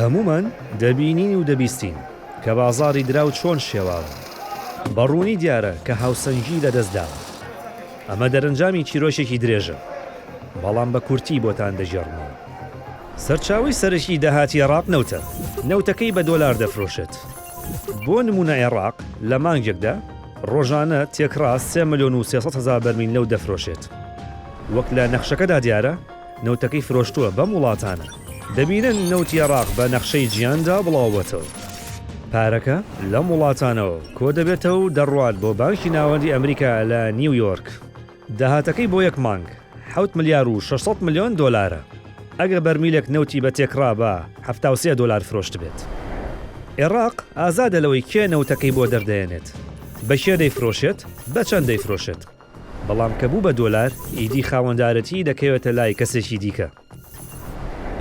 هەموومان دەبینین و دەبیستین کە بازاڕی دراو چۆن شێواوە. بە ڕوونی دیارە کە هاوسەنگی لەدەست داوە. ئەمە دەرەنجامی چیرۆکێکی درێژە، بەڵام بە کورتی بۆتان دەگێڕمەوە. سەرچاوەی سەرەکی داهاتی عێراق نەوتە، نەوتەکەی بە دۆلار دەفرۆشێت. بۆ نموونە عێراق لە مانگێکدا ڕۆژانە تێکڕا سێ ملیۆن و 300 هەزار بەرمیل نەوت دەفرۆشێت. وەک لە نەخشەکەدا دیارە نەوتەکەی فرۆشتووە بەم وڵاتانە. دەبینن نەوتی عێراق بە نەخشەی جیهاندا بڵاوبۆتەوە. پارەکە لەم وڵاتانەوە کۆدەبێتەوە و دەڕوات بۆ بانکی ناوەندی ئەمریکا لە نیویۆرک. داهاتەکەی بۆ یەک مانگ حەوت ملیار و 600 ملیۆن دۆلارە ئەگەر بەرمیلێک نەوتی بە تێکڕا بە 73 دۆلار فرۆشتبێت. عێراق ئازادە لەوەی کێ نەوتەکەی بۆ دەردەهێنێت، بە کێ دەیفرۆشێت، بە چەند دەیفرۆشێت. بەڵام کە بوو بە دۆلار ئیدی خاوەندارێتیی دەکەوێتە لای کەسێکی دیکە.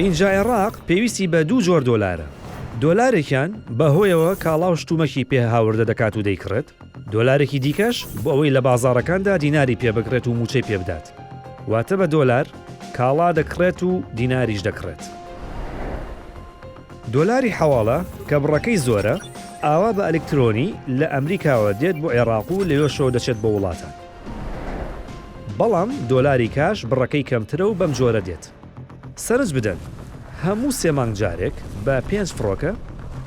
ئینجا عێراق پێویستی بە دوو جۆر دۆلارە، دۆلارێکیان بەهۆیەوە کاڵا و شتومەکی پێ هاوردە دەکات و دەیکڕێت، دۆلارێکی دیکەش بۆ ئەوەی لە بازاڕەکاندا دیناری پێ بکڕێت و مووچەی پێ بدات. واتە بە دۆلار کاڵا دەکڕێت و دیناریش دەکڕێت. دۆلاری حەواڵە کە بڕەکەی زۆرە، ئاوا بە ئەلکترۆنی لە ئەمریکاوە دێت بۆ عێراق و لەوێشەوە دەچێت بۆ وڵاتان. بەڵام دۆلاری کاش بڕەکەی کەمترە و بەم جۆرە دێت. سەرنج بدەن هەموو سێ مانگ جارێک بە پێنج فڕۆکە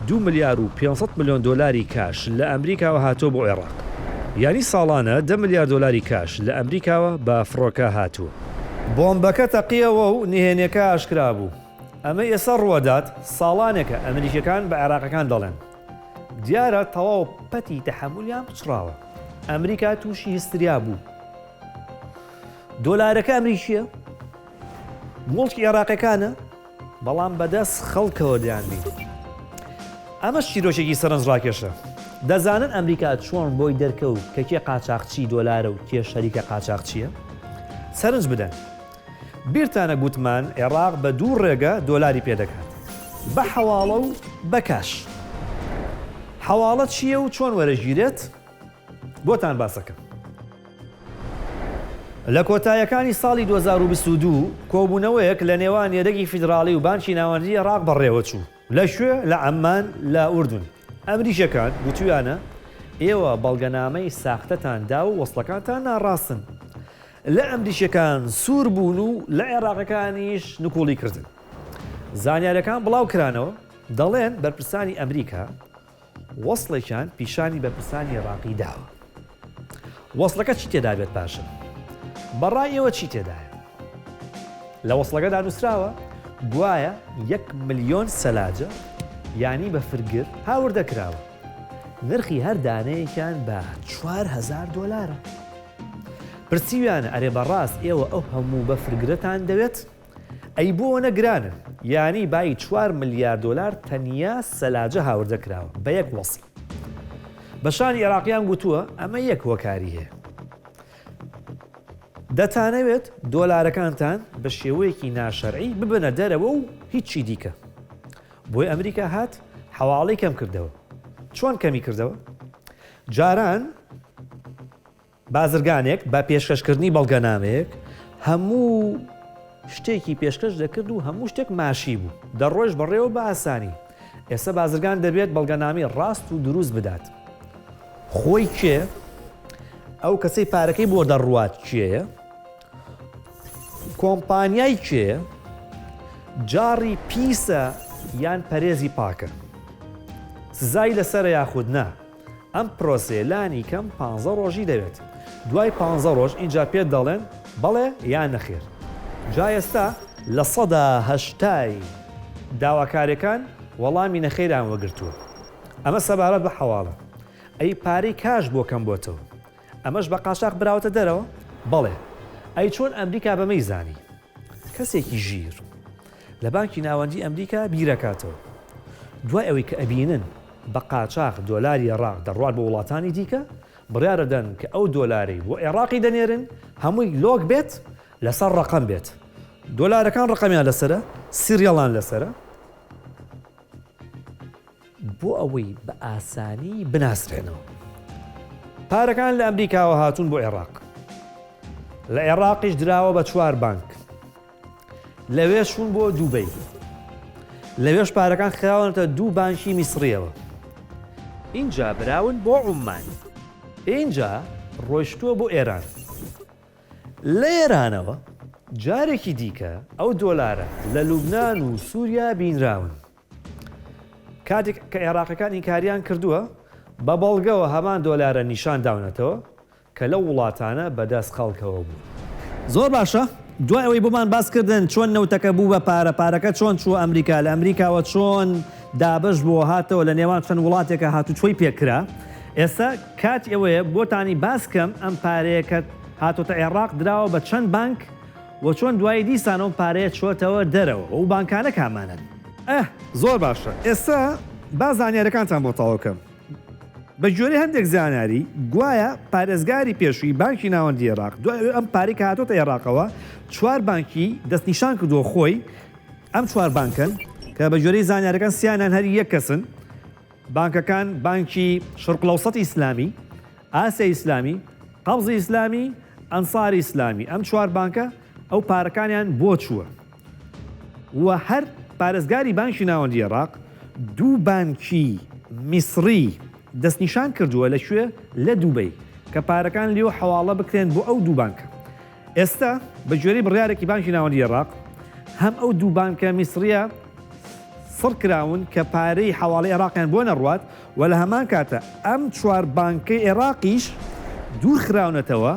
دوو ملیار و 500 ملیۆن دۆلاری کاش لە ئەمریکاوە هاتووە بۆ عێراق. یانی ساڵانە دە ملیار دۆلاری کاش لە ئەمریکاوە بە فڕۆکە هاتووە. بۆمبەکە تەقیەوە و نهێنیەکە ئاشکرا بوو. ئەمەی ئێستا ڕووەدات ساڵانێکە ئەمریکیەکان بە عێراقەکان دەڵێن. دیارە تەواو پەتی تەحەمولیان پچڕاوە. ئەمریکا تووشی هستریا بوو. دۆلارەکە ئەمریکییە، موڵکی عێراقیەکانە، بەڵام بەدەست خەڵکەوە دەیانبین. ئەمەش چیرۆکێکی سەرنجڕاکێشە. دەزانن ئەمریکا چۆن بۆی دەرکەوت کە کێ قاچاخچی دۆلارە و کێ شەریکە قاچاخچییە؟ سەرنج بدەن. بیرتانە گوتمان عێراق بە دوو ڕێگە دۆلاری پێ دەکات، بە حەواڵە و بە کاش. حەواڵە چییە و چۆن وەرەگیرێت؟ بۆتان باسەکەم. لە کۆتاییەکانی ساڵی 2022 کۆبوونەوەیەک لە نێوان یەدەگی فیدراڵی و بانکی ناوەندیی عێراق بەڕێوەچوو. لە کوێ؟ لە عەممان لە ئوردن. ئەمریکییەکان گوتوویانە ئێوە بەڵگەنامەی ساختەتان دا و وەسڵەکانتان ناڕاستن. لە ئەمریکیەکان سوور بوون و لە عێراقەکانیش نکوڵی کردن. زانیاریەکان بڵاو کرانەوە دەڵێن بەرپرسانی ئەمریکا وەسڵێکیان پیشانی بەرپرسانی عێراقی داوە. وەسڵەکە چی تێدا بێت باشە؟ بەڕای ئێوە چی تێدایە؟ لە وەسڵەکەدا نووسراوە گوایە یەک ملیۆن سەلاجە یانی بەفرگر هاوردە کراوە. نرخی هەر دانەیەکیان بە 4000 دۆلارە. پرسیویانە ئەرێ بەڕاست ئێوە ئەو هەموو بەفرگرەتان دەوێت؟ ئەی بۆ ئەوەنە گرانن؟ یانی بایی چوار ملیار دۆلار تەنیا سەلاجە هاوردە کراوە بە یەک وەسڵ. بە شانی عێراقیان گوتووە ئەمە یەک هۆکاری هەیە. دەتانەوێت دۆلارەکانتان بە شێوەیەکی ناشەرعی ببەنە دەرەوە و هیچی دیکە. بۆی ئەمریکا هات حەواڵەی کەم کردەوە. چۆن کەمی کردەوە؟ جاران بازرگانێک بە پێشکەشکردنی بەڵگەنامەیەک هەموو شتێکی پێشکەش دەکرد و هەموو شتێک ماشی بوو، دەڕۆیشت بەڕێوە بە ئاسانی. ئێستا بازرگان دەبێت بەڵگەنامەی ڕاست و دروست بدات. خۆی کێ؟ ئەو کەسەی پارەکەی بۆ دەڕوات کێیە؟ کۆمپانیای کێیە؟ جاڕی پیسە یان پەرێزی پاکە؟ سزای لەسەرە یاخود نا؟ ئەم پرۆسەیە لانی کەم پانزە ڕۆژی دەوێت. دوای پانزە ڕۆژ ئینجا پێت دەڵێن بەڵێ یا نەخێر. جا ئێستا هەشتای داواکارەکان وەڵامی نەخێریان وەگرتووە. ئەمە سەبارەت بە حەواڵە. ئەی پارەی کاش بۆ کەم بۆتەوە؟ ئەمەش بە قاچاخ براوەتە دەرەوە؟ بەڵێ. ئەی چۆن ئەمریکا بەمەی زانی؟ کەسێکی ژیر لە بانکی ناوەندی ئەمریکا بیرەکاتەوە. دوای ئەوەی کە ئەبینن بە قاچاخ دۆلاری عێراق دەڕوات بۆ وڵاتانی دیکە، بڕیارەدەن کە ئەو دۆلارەی بۆ عێراقی دەنێرن هەمووی lock بێت، لەسەر ڕەقەم بێت. دۆلارەکان ڕەقەمیان لەسەرە، serial ان لەسەرە، بۆ ئەوەی بە ئاسانی بناسرێنەوە. پارەکان لە ئەمریکاوە هاتوون بۆ عێراق. لە عێراقیش دراوە بە چوار بانک. لەوێ چوون بۆ دوبەی. لەوێش پارەکان خراونەتە دوو بانکی میسڕییەوە. ئینجا براون بۆ عوممان. ئینجا ڕۆیشتووە بۆ ئێران. لە ئێرانەوە جارێکی دیکە ئەو دۆلارە لە لوبنان و سووریا بینراون. کاتێک کە عێراقیەکان ئینکاریان کردووە، بە بەڵگەوە هەمان دۆلارە نیشان داونەتەوە کە لەو وڵاتانە بەدەست خەڵکەوە بوو. زۆر باشە دوای ئەوەی بۆمان باس کردن چۆن نەوتەکە بوو بە پارە، پارەکە چۆن چووە ئەمریکا، لە ئەمریکاوە چۆن دابەش بوو هاتەوە لە نێوان چەند وڵاتێکا هاتوچۆی پێ کرا، ئێستا کاتی ئەوەیە بۆتانی باس کەم ئەم پارەیە کە هاتۆتە عێڕاق دراوە بە چەند بانک و چۆن دوایی دیسان ئەو پارەیە چۆتەوە دەرەوە و بانکانە کامانەن. ئه زۆر باشە ئێستا با زانیارەکانتان بۆ تەواو کەم. بە گوێرەی هەندێک زانیاری گوایە پارێزگاری پێشووی بانکی ناوەندی عێراق دوای ئەوەی ئەم پارەی کە هاتۆتە عێراقەوە چوار بانکی دەستنیشان کردووە خۆی ئەم چوار بانکەن کە بە گوێرەی زانیارەکان سیانیان هەر یەک کەسن بانکەکان بانکی شەرقلەوسەتی ئیسلامی ئاسیا ئیسلامی قەبزی ئیسلامی ئەنساری ئیسلامی ئەم چوار بانکە ئەو پارەکانیان بۆ چووە و هەر پارێزگاری بانکی ناوەندی عێراق دوو بانکی میسڕی دەستنیشان کردووە لە کوێ؟ لە دوبەی کە پارەکان لێو حەواڵە بکرێن بۆ ئەو دوو بانکە. ئێستا بە گوێرەی بڕیارێکی بانکی ناوەندی عێراق هەم ئەو دوو بانکە میسڕیە سڕ کراون کە پارەی حەواڵەی عێراقیان بۆ نەڕوات و لە هەمان کاتە ئەم چوار بانکەی عێراقیش دوور خراونەتەوە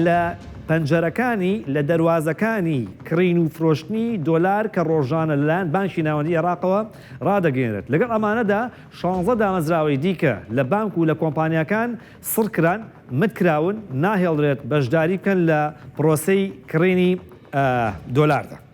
لە پەنجەرەکانی لە دەروازەکانی کڕین و فرۆشتنی دۆلار کە ڕۆژانە لەلایەن بانکی ناوەندی عێراقەوە ڕادەگەیەنرێت. لەگەڵ ئەمانەدا شانزە دامەزراوەی دیکە لە بانک و لە کۆمپانیاکان سڕکران، مت کراون، ناهێڵرێت بەشداری بکەن لە پرۆسەی کڕینی دۆلاردا.